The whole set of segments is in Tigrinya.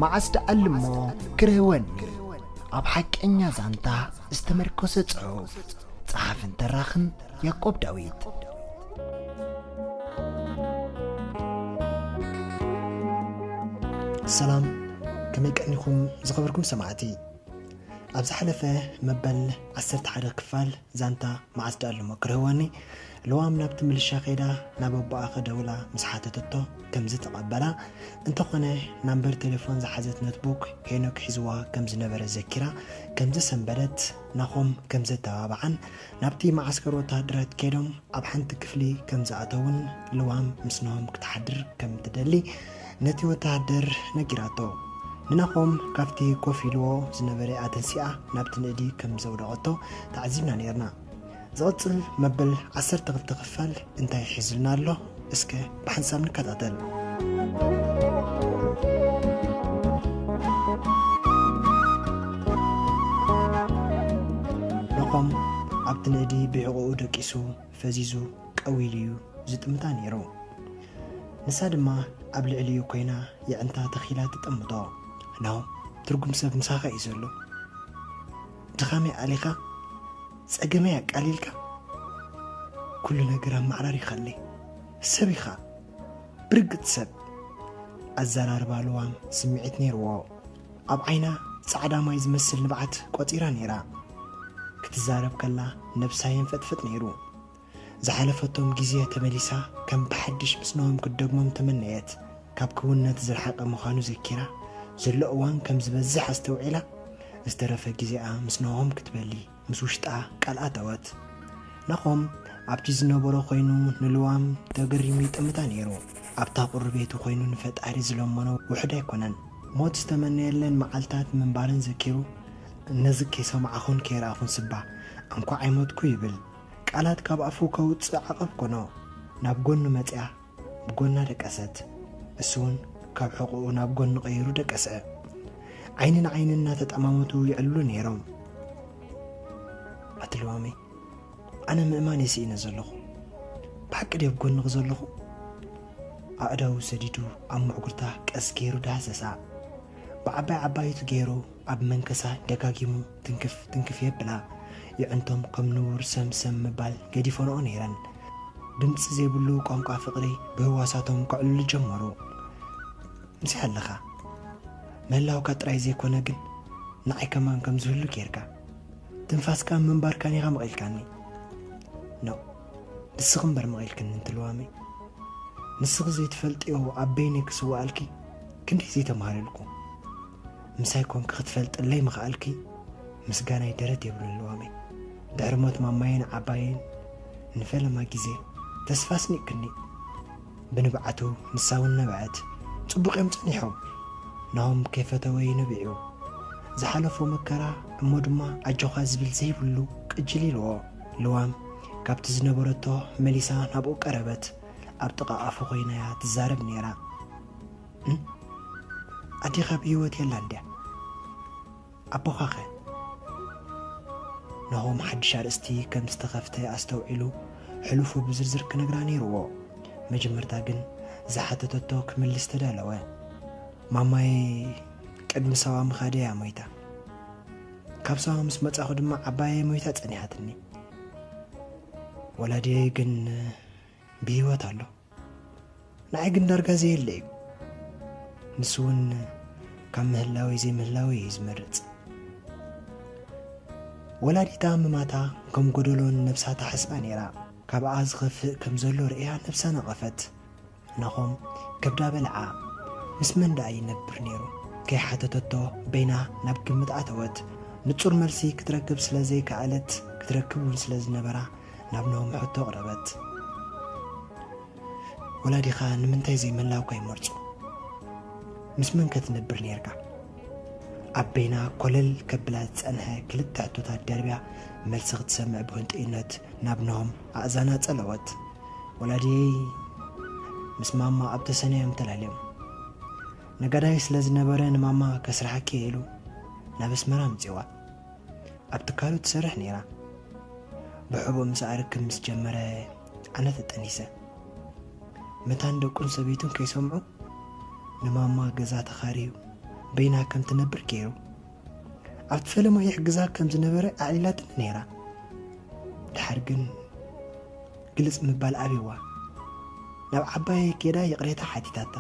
መዓስ ደኣልሞ ክርህወኒ? ኣብ ሓቀኛ ዛንታ ዝተመርኮሰ ጽሑፍ። ጸሓፍን ተራኽን ያዕቆብ ዳዊት። ሰላም፣ ከመይ ቀኒኹም ዝኸበርኩም ሰማዕቲ? ኣብ ዝሓለፈ መበል ዓሰርተ ሓደ ክፋል ዛንታ መዓስ ደኣልሞ ክርህወኒ፣ ልዋም ናብቲ ምልሻ ከይዳ ናብ ኣቦኣ ክደውላ ምስ ሓተተቶ ከም ዝተቐበላ፣ እንተኾነ ናምበር ቴሌፎን ዝሓዘት ኖትቡክ ሄኖክ ሒዝዋ ከም ዝነበረ ዘኪራ ከም ዘሰንበደት፣ ናኾም ከም ዘተባብዓን ናብቲ መዓስከር ወተሃደራት ከይዶም ኣብ ሓንቲ ክፍሊ ከም ዝኣተዉን ልዋም ምስ ናሆም ክትሓድር ከም ትደሊ ነቲ ወተሃደር ነጊራቶ። ንናኾም ካብቲ ኮፍ ኢልዎ ዝነበረ ኣተንሲኣ ናብቲ ንእዲ ከም ዘውደቐቶ ተዓዚብና ነይርና። ዝቕጽል መበል ዓሰርተ ክልተ ክፋል እንታይ ሒዙልና ኣሎ? እስከ ብሓንሳብ ንከታተል። ናኾም ኣብቲ ንእዲ ብሕቖኡ ደቂሱ፣ ፈዚዙ፣ ቀዊሉ እዩ ዝጥምታ ነይሩ። ንሳ ድማ ኣብ ልዕሊኡ ኮይና የዕንታ ተኺላ ትጥምቶ። ናሆም፣ ትርጉም ሰብ ምሳኻ እዩ ዘሎ። ድኻመይ ኣሊኻ፣ ጸገመይ ኣቃሊልካ፣ ኩሉ ነገር ኣመዓራሪኻለይ። ሰብ ኢኻ፣ ብርግጽ ሰብ። ኣዘራርባ ልዋም ስምዒት ነይርዎ። ኣብ ዓይና ጻዕዳ ማይ ዝመስል ንብዓት ቆጺራ ነይራ። ክትዛረብ ከላ ነብሳ የንፈጥፍጥ ነይሩ። ዝሓለፈቶም ግዜ ተመሊሳ ከም ብሓድሽ ምስ ናሆም ክትደግሞም ተመነየት። ካብ ክውንነት ዝረሓቐ ምዃኑ ዘኪራ፣ ዘሎ እዋን ከም ዝበዝሕ ኣስተውዒላ፣ ዝተረፈ ግዜኣ ምስ ናሆም ክትበሊ ምስ ውሽጣ ቃል ኣተወት። ናኾም ኣብቲ ዝነበሮ ኮይኑ ንልዋም ተገሪሙ ይጥምታ ነይሩ። ኣብታ ቁሪ ቤቱ ኮይኑ ንፈጣሪ ዝለመኖ ውሑድ ኣይኮነን። ሞት ዝተመነየለን መዓልታት ምንባረን ዘኪሩ፣ ነዚ ከይሰማዕኹን ከይረኣኹን ስባ፣ እንኳዕ ኣይሞትኩ ይብል። ቃላት ካብ ኣፉ ከውጽእ ዓቐብ ኮኖ። ናብ ጎኑ መጽያ ብጎና ደቀሰት። እሱ እውን ካብ ሕቖኡ ናብ ጎኒ ቀይሩ ደቀሰ። ዓይኒ ንዓይኒ እናተጠማመቱ ይዕልሉ ነይሮም። ኣቲ ልዋመይ፣ ኣነ ምእማን እየ ስኢነ ዘለኹ። ብሓቂ ድየ ኣብ ጎንኺ ዘለኹ? ኣእዳዉ ሰዲዱ ኣብ ምዕጉርታ ቀስ ገይሩ ዳህሰሳ። ብዓባይ ዓባይቱ ገይሩ ኣብ መንከሳ ደጋጊሙ ትንክፍ ትንክፍ የብላ። የዕንቶም ከም ንቡር ሰም ሰም ምባል ገዲፈንኦ ነይረን። ድምጺ ዘይብሉ ቋንቋ ፍቕሪ ብህዋሳቶም ከዕልሉ ጀመሩ። ምስያ ኣለኻ ምህላውካ ጥራይ ዘይኮነ ግን ንዓይ ከማን ከም ዝህሉ ጌርካ። ትንፋስካን ምንባርካን ኢኻ መቒልካኒ። ኖ፣ ንስኺ እምበር መቒልክኒ እንቲ ልዋመይ። ንስኺ ዘይትፈልጥዮ ኣብ በይነይ ክስውኣልኪ ክንደይ ዘይተማህለልኩ። ምሳይ ኮንኪ ክትፈልጥለይ ምኽኣልኪ ምስጋናይ ደረት የብሉን ልዋመይ። ድሕሪ ሞት ማማየን ዓባየን ንፈለማ ግዜ ተስፋ ኣስኒቕክኒ። ብንብዓቱ ንሳ እውን ነብዐት። ጽቡቕ እዮም ጸኒሖም። ናሆም ከይፈተወ እዩ ነቢዑ። ዝሓለፎ መከራ እሞ ድማ ኣጆኻ ዝብል ዘይብሉ ቅጅል ኢልዎ። ልዋም ካብቲ ዝነበረቶ መሊሳ ናብኡ ቀረበት። ኣብ ጥቓ ኣፉ ኮይና እያ ትዛረብ ነይራ። "እም? ኣዴኻ ብህይወት የላን ድያ? ኣቦኻኸ?" ናሆም ሓድሽ ኣርእስቲ ከም ዝተኸፍተ ኣስተውዒሉ፣ ሕሉፉ ብዝርዝር ክነግራ ነይርዎ። መጀመርታ ግን ዝሓተተቶ ክምልስ ተዳለወ። "ማማይ ቅድሚ ሳዋ ምኻደ እያ ሞይታ። ካብ ሳዋ ምስ መጻኹ ድማ ዓባየይ ሞይታ ጸኒሓትኒ። ወላዲየይ ግን ብህይወት ኣሎ። ንዓይ ግን ዳርጋ ዘየለ እዩ። ንሱ እውን ካብ ምህላወይ ዘይምህላወይ እዩ ዝመርጽ።" ወላዲታ ምማታ ከም ጎደሎን ነብሳ ተሓስባ ነይራ። ካብኣ ዝኸፍእ ከም ዘሎ ርእያ ነብሳ ነቐፈት። ናኾም ከብዳ በልዓ። ምስ መን ደኣ ይነብር ነይሩ? ከይሓተተቶ በይና ናብ ግምት ኣተወት። ንጹር መልሲ ክትረክብ ስለ ዘይከኣለት፣ ክትረክብ እውን ስለ ዝነበራ ናብ ናሆም ሕቶ ኣቕረበት። "ወላዲኻ ንምንታይ ዘይምህላውካ ይመርጹ? ምስ መን ከ ትነብር ነይርካ?" ኣብ በይና ኮለል ከብላ ዝጸንሐ ክልተ ሕቶታት ደርብያ መልሲ ክትሰምዕ ብህንጥዩነት ናብ ናሆም ኣእዛና ጸለወት። "ወላዲየይ ምስ ማማ ኣብ ተሰነይ እዮም ተላልዮም። ነጋዳይ ስለ ዝነበረ ንማማ ከስርሓኪ እየ" ኢሉ ናብ ኣስመራ ኣምጺዋ። ኣብ ትካሉ ትሰርሕ ነይራ። ብሕቡእ ምስኣ ርክብ ምስ ጀመረ ኣነ ተጠኒሰ። መታን ደቁን ሰበይቱን ከይሰምዑ ንማማ ገዛ ተኻርዩ በይና ከም ትነብር ገይሩ። ኣብቲ ፈለማ ይሕግዛ ከም ዝነበረ ኣዕሊላትኒ ነይራ። ድሓር ግን ግልጽ ምባል ኣብይዋ። ናብ ዓባየይ ኬዳ ይቕሬታ ሓቲታታ።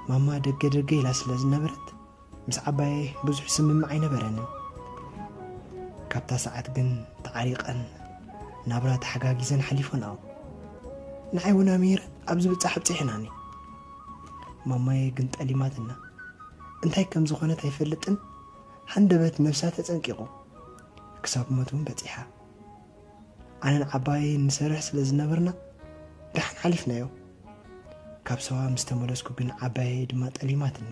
ማማ ደገ ደገ ኢላ ስለ ዝነበረት ምስ ዓባየይ ብዙሕ ስምምዕ ኣይነበረንን። ካብታ ሰዓት ግን ተዓሪቐን ናብራ ተሓጋጊዘን ሓሊፈንኦ። ንዓይ እውን ኣምሂረ ኣብ ዝብጻሕ ኣብጺሕናኒ። ማማየ ግን ጠሊማትና። እንታይ ከም ዝኾነት ኣይፈልጥን። ሃንደበት ነብሳ ተጸንቂቑ ክሳብ ሞት እውን በጺሓ። ኣነን ዓባየይ ንሰርሕ ስለ ዝነበርና ደሓን ሓሊፍናዮ። ካብ ሰዋ ምስ ተመለስኩ ግን ዓባየይ ድማ ጠሊማትኒ።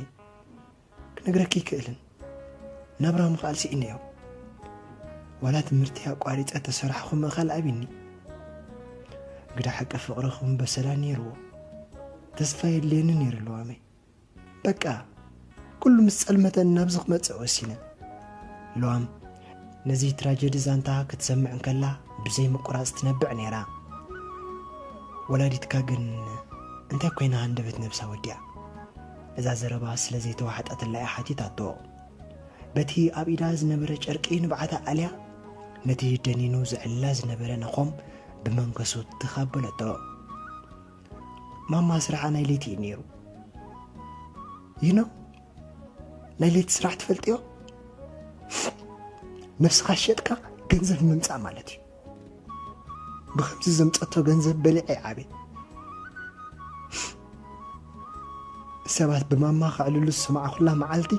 ክነግረኪ ይክእልን ናብራ ምኽኣል ስኢነዮ። ዋላ ትምህርቲ ኣቋሪጸ ተሰራሕኹ ምእኻል ኣቢኒ። ግዳ ሓቂ ፍቕርኹም በሰላ ነይርዎ። ተስፋ የድልየኒ ነይሩ ልዋመይ። በቃ ኩሉ ምስ ጸልመተን ናብዚ ክመጽእ ወሲነ። ልዋም ነዚ ትራጀዲ ዛንታ ክትሰምዕ እንከላ ብዘይ ምቁራጽ ትነብዕ ነይራ። ወላዲትካ ግን እንታይ ኮይና ሃንደበት ነብሳ ወዲኣ? እዛ ዘረባ ስለ ዘይተዋሕጠትላ እያ ሓቲታቶ። በቲ ኣብ ኢዳ ዝነበረ ጨርቂ ንብዓታ ኣልያ ነቲ ደኒኑ ዝዕላ ዝነበረ ነኾም ብመንከሱ ትኻበለቶ። ማማ ስራሓ ናይ ለይቲ እዩ ነይሩ። ይኖ ናይ ለይቲ ስራሕ ትፈልጥዮ? ነብስኻ ሸጥካ ገንዘብ ምምጻእ ማለት እዩ። ብኸምዚ ዘምጸቶ ገንዘብ በሊዐ ይዓበ። ሰባት ብማማ ከዕልሉ ዝሰማዕኩላ መዓልቲ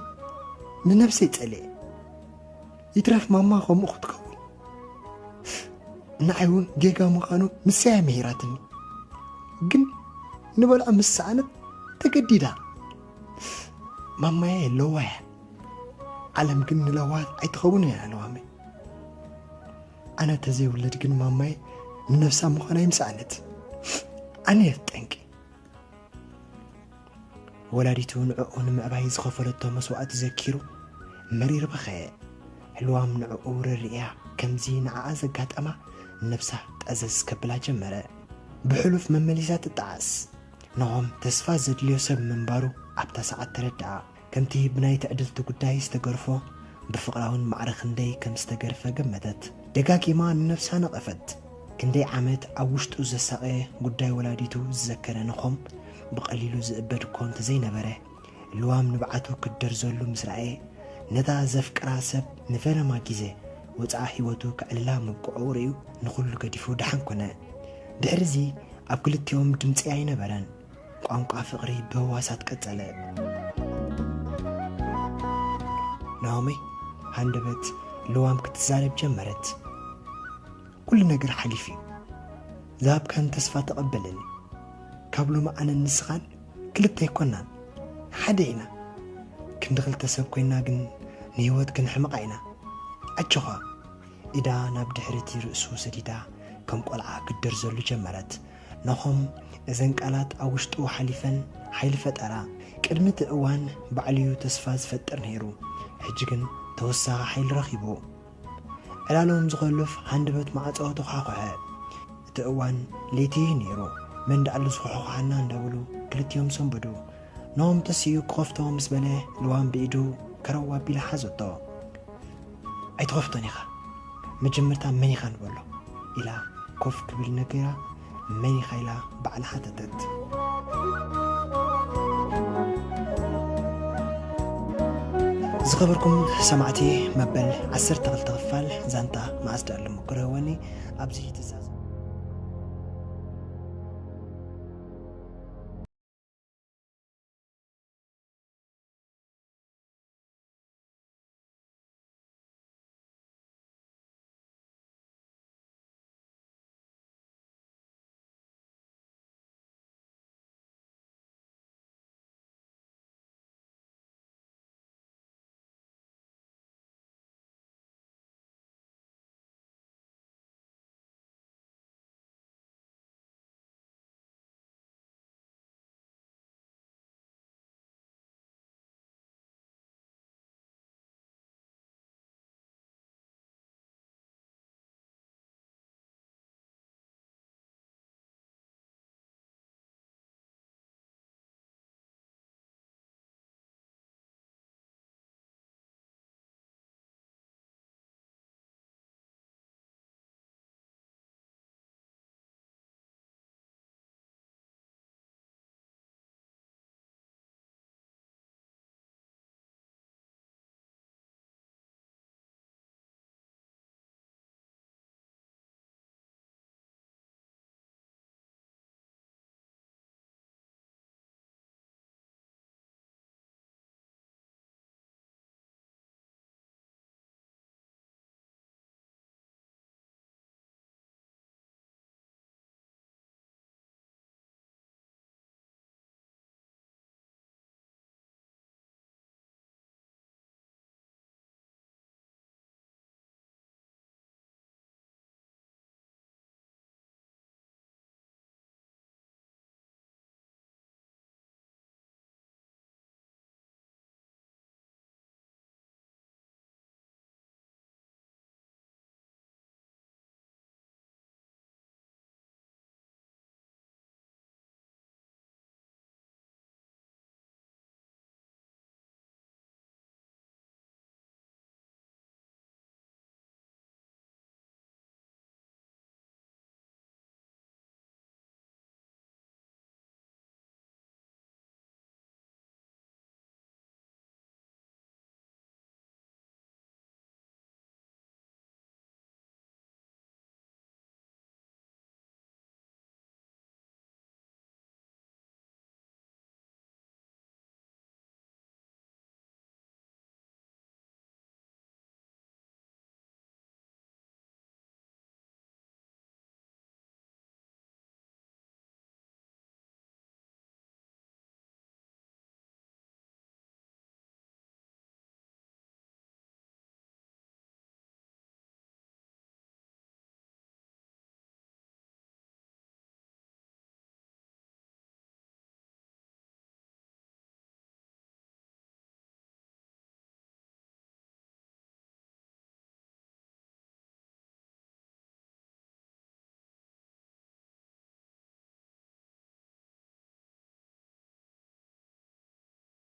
ንነብሰይ ጸሊኤ። ይትረፍ ማማ ከምኡ ክትከውን ንዓይ እውን ጌጋ ምዃኑ ንሳያ ምሂራትኒ። ግን ንበልዖ ምስ ሰኣነት ተገዲዳ። ማማየ ለዋህ እያ። ዓለም ግን ንለዋሃት ኣይትኸውን እያ ለዋመይ። ኣነ ተዘይውለድ ግን ማማየ ንነብሳ ምዃና ይምሰኣነት። ኣነ እየ ጠንቂ። ወላዲቱ ንዕኡ ንምዕባይ ዝኸፈለቶ መስዋእቲ ዘኪሩ መሪር በኸየ። ህልዋም ንዕኡ ርርያ ከምዚ ንዓኣ ዘጋጠማ ነብሳ ጠዘዝ ከብላ ጀመረ። ብሕሉፍ መመሊሳ ትጠዓስ። ነሆም ተስፋ ዘድልዮ ሰብ ምንባሩ ኣብታ ሰዓት ተረድኣ። ከምቲ ብናይ ትዕድልቲ ጉዳይ ዝተገርፎ ብፍቕራውን ማዕረ ክንደይ ከም ዝተገርፈ ገመተት። ደጋጊማ ንነብሳ ነቐፈት። ክንደይ ዓመት ኣብ ውሽጡ ዘሳቐየ ጉዳይ ወላዲቱ ዝዘከረ ነኾም ብቐሊሉ ዝእበድ እኮ እንተዘይነበረ፣ ልዋም ንብዓቱ ክደርዘሉ ምስ ረኣየ፣ ነታ ዘፍቅራ ሰብ ንፈለማ ግዜ ወጽዓ ህይወቱ ከዕልላ ምብቅዑ ርእዩ ንኹሉ ገዲፉ ደሓን ኮነ። ድሕሪዚ ኣብ ክልቲኦም ድምጺ ኣይነበረን። ቋንቋ ፍቕሪ ብህዋሳት ቀጸለ። ናሆመይ፣ ሃንደበት ልዋም ክትዛረብ ጀመረት። ኩሉ ነገር ሓሊፉ እዩ። ዝሃብካን ተስፋ ተቐበለኒ። ካብ ሎሚ ኣነን ንስኻን ክልተ ኣይኮናን፣ ሓደ ኢና። ክንዲ ክልተ ሰብ ኮይና ግን ንህይወት ክንሕምቓ ኢና። ኣጆኻ። ኢዳ ናብ ድሕሪቲ ርእሱ ሰዲዳ ከም ቆልዓ ክደርዘሉ ጀመረት። ነኾም እዘን ቃላት ኣብ ውሽጡ ሓሊፈን ሓይሊ ፈጠራ። ቅድሚ እቲ እዋን ባዕሉ'ዩ ተስፋ ዝፈጥር ነይሩ። ሕጂ ግን ተወሳኺ ሓይሊ ረኺቡ። ዕላሎም ዝኸልፍ ሃንደበት ማዕጾ ተዃኹዐ። እቲ እዋን ለይቲ እዩ ነይሩ። መን ደኣሉ ዝኹሕኹሓና እንዳበሉ ክልቲኦም ሰንበዱ። ነሆም ተሲኡ ክኸፍቶ ምስ በለ ልዋም ብኢዱ ከረው ኣቢላ ሓዘቶ። ኣይትኸፍቶን ኢኻ፣ መጀመርታ መን ኢኻ ንበሎ ኢላ ኮፍ ክብል ነጊራ፣ መን ኢኻ ኢላ ባዕላ ሓተተት። ዝኸበርኩም ሰማዕቲ፣ መበል ዓሰርተ ክልተ ክፋል ዛንታ መኣስ ደኣሉ ምክርህወኒ ኣብዚ ትእዛዝ